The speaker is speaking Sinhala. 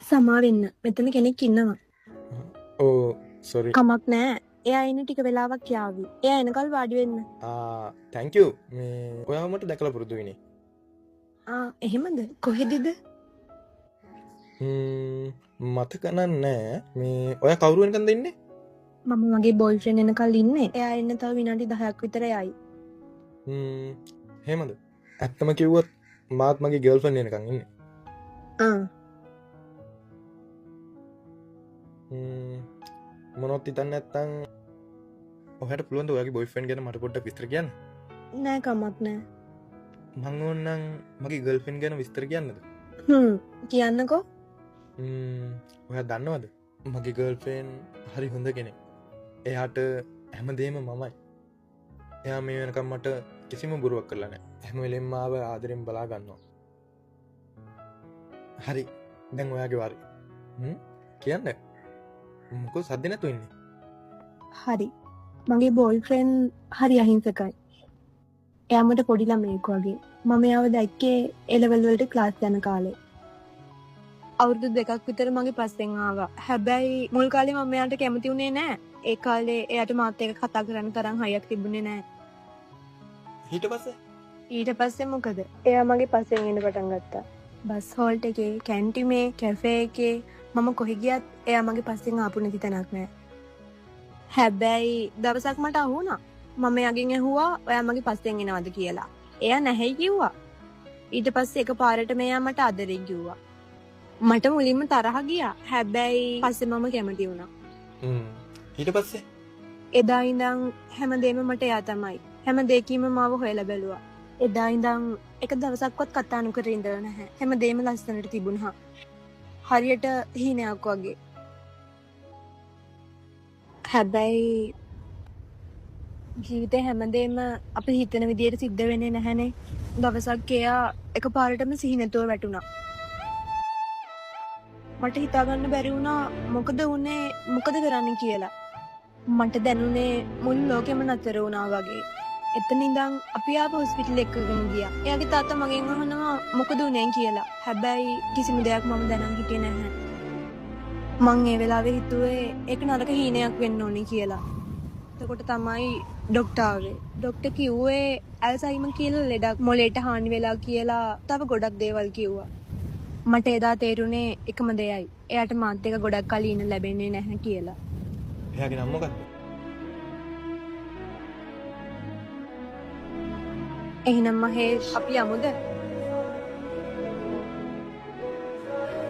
සමා වෙන්න. මෙතන කෙනෙක් ඉන්නවා. ඔව් සෝරි. කමක් නෑ. එයා එන්න ටික වෙලාවක් යාවි. එයා එනකල් වාඩි වෙන්න. ආ thank you. මේ ඔයාව මට දැකලා පුරුදු වෙන්නේ. ආ එහෙමද? කොහෙදද? මතක නෑ. මේ ඔයා කවුරු වෙනකන්ද ඉන්නේ? මම මගේ බොයිෆ්‍රෙන්ඩ් එනකල් ඉන්නේ. එයා එන්න තව විනාඩි 10ක් විතර යයි. එහෙමද? ඇත්තම කිව්වොත් මාත් මගේ ගර්ල්ෆ්‍රෙන්ඩ් එනකන් ඉන්නේ. ආ මොනවත් හිතන්නේ නැත්තම් ඔයාට පුළුවන් ද ඔයාගේ බොයිෆ්‍රෙන්ඩ් ගැන මට පොඩ්ඩක් විස්තර කියන්න? නෑ කමක් නෑ. මං ඕනනම් මගේ ගර්ල්ෆ්‍රෙන්ඩ් ගැන විස්තර කියන්නද? කියන්නකෝ. ඔයා දන්නවද මගේ ගර්ල්ෆ්‍රෙන්ඩ් හරි හොඳ කෙනෙක්. එයාට හැමදේම මමයි. එයා මේ වෙනකම් මට කිසිම බොරුවක් කරලා නෑ. හැම වෙලෙම මාව ආදරෙන් බලා ගන්නවා. හරි දැන් ඔයාගේ වාරේ. කියන්න. මොකෝ සද්ද නැතුව ඉන්නේ? හරි. මගේ බොයිෆ්‍රෙන්ඩ් හරි අහිංසකයි. එයා මට පොඩි ළමයෙක් වගේ. මම එයාව දැක්කේ ඒ ලෙවල් වලට ක්ලාස් යන කාලේ. අවුරුදු 2ක් විතර මගේ පස්සෙන් ආවා. හැබැයි මුල් කාලේ මම එයාට කැමති වුණේ නෑ. ඒ කාලේ එයාට මාත් එක්ක කතා කරන්න තරම් හයියක් තිබුණේ නෑ. ඊට පස්සේ? ඊට පස්සේ මොකද? එයා මගේ පස්සෙන් එන්න පටන් ගත්තා. බස් හෝල්ට් එකේ, කැන්ටිමේ, කැෆේ එකේ මම කොහෙ ගියත් එයා මගේ පස්සෙන් ආපු නැති තැනක් නෑ. හැබැයි දවසක් මට අහු වුණා. මම එයාගෙන් ඇහුවා ඔයා මගේ පස්සෙන් එනවද කියලා. එයා නැහැයි කිව්වා. ඊට පස්සේ එකපාරට මෙයා මට ආදරෙන් කිව්වා. මට මුලින්ම තරහ ගියා. හැබැයි පස්සේ මම කැමති වුණා. ඊට පස්සේ? එදා ඉඳන් හැමදේම මට එයා තමයි. හැම දෙයකින්ම මාව හොයලා බැලුවා. එදා ඉඳන් එක දවසක්වත් කතා නොකර ඉඳලා නැහැ. හැමදේම ලස්සනට තිබුණා. හරියට හීනයක් වගේ. හැබැයි ජීවිතේ හැමදේම අපි හිතන විදියට සිද්ධ වෙන්නේ නැහැනේ. දවසක් එයා එකපාරටම සිහි නැතුව වැටුණා. මට හිතාගන්න බැරි වුණා මොකද වුනේ මොකද කරන්න කියලා. මට දැනුනේ මුළු ලෝකෙම නතර වුණා වගේ. එතන ඉඳන් අපි ආව හොස්පිටල් එකකම ගියා. එයාගේ තාත්තා මගෙන් අහනවා මොකද වුනේ කියලා. හැබැයි කිසිම දෙයක් මම දැනන් හිටියේ නැහැ. මං ඒ වෙලාවේ හිතුවේ ඒක නරක හීනයක් වෙන්න ඕනේ කියලා. එතකොට තමයි ඩොක්ටර් ආවේ. ඩොක්ටර් කිව්වේ ඇල්සයිමර් කියලා ලෙඩක්, මොලේට හානි වෙලා කියලා තව ගොඩක් දේවල් කිව්වා. මට එදා තේරුනේ එකම දෙයයි. එයාට මාත් එක්ක ගොඩක් කල් ඉන්න ලැබෙන්නේ නැහැ කියලා. එයාගේ නම මොකක්ද? එහෙනම් මහේෂ් අපි යමුද?